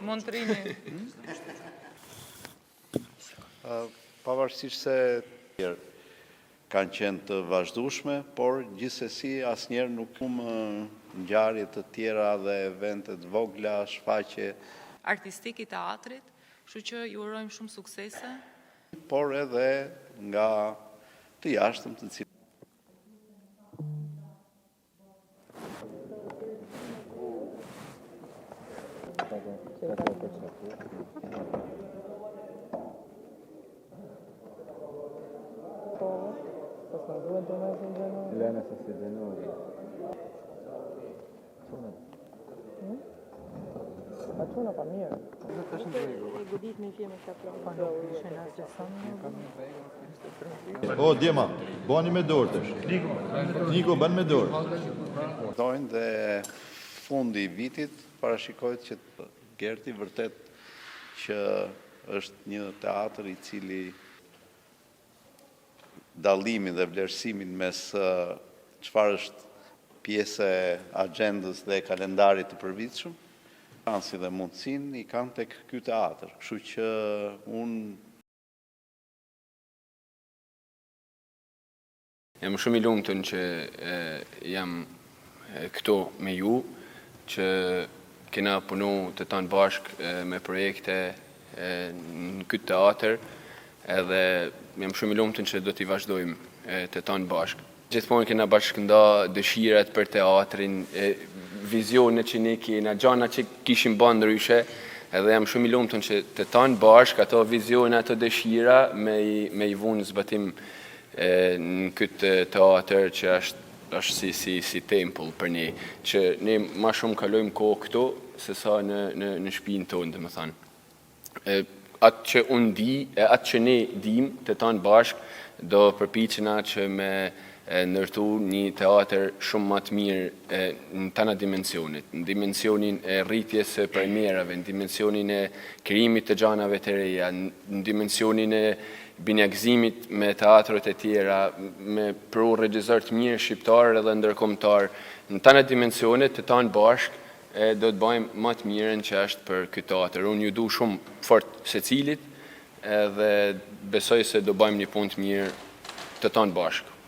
Mund të rini. Pavarësisht se kanë qenë të vazhdueshme, por gjithsesi asnjëherë nuk shumë ngjarje të tjera dhe evente të vogla, shfaqje. Artistik i teatrit, kështu që ju urojmë shumë suksese. Por edhe nga të jashtëm të cilët. O, djema, bani me dorë tash. Niko, ban me dorë. Dojnë dhe fundi i vitit parashikohet që Gerti vërtet që është një teatr i cili dallimin dhe vlerësimin mes çfarë është pjesë e agjendës dhe kalendarit të përvitshëm, shansi dhe mundësinë i kanë tek ky teatr. Kështu që unë Jam shumë i lumtun që jam këtu me ju, që kena punu të tanë bashkë me projekte në këtë teatr, edhe jam shumë i lumtun që do t'i vazhdojmë të tanë bashkë. Gjithmonë kena bashkënda dëshirat për teatrin, vizionet që ne kena, gjana që kishim ba ndryshe, edhe jam shumë i lumtun që të tanë bashkë ato vizione, ato dëshira me i, me i vu në zbatim në këtë teatr që është është si si si tempull për ne, që ne ma shumë kalojmë kohë këtu se sa në në në shtëpinë tonë, domethënë. E, atë që unë di, e atë që ne dim të tanë bashkë, do përpiqena që me e, ndërtu një teatr shumë më të mirë e, në tana dimensionet, në dimensionin e rritjes së premierave, në dimensionin e krijimit të gjanave të reja, në dimensionin e binjakëzimit me teatrot e tjera, me pru regjisor të mirë shqiptar edhe ndërkombëtar, në tana dimensionet të tanë bashkë e do të bëjmë më të mirën që është për këtë teatr. Unë ju du shumë fort secilit edhe besoj se do bëjmë një punë të mirë të tanë bashkë.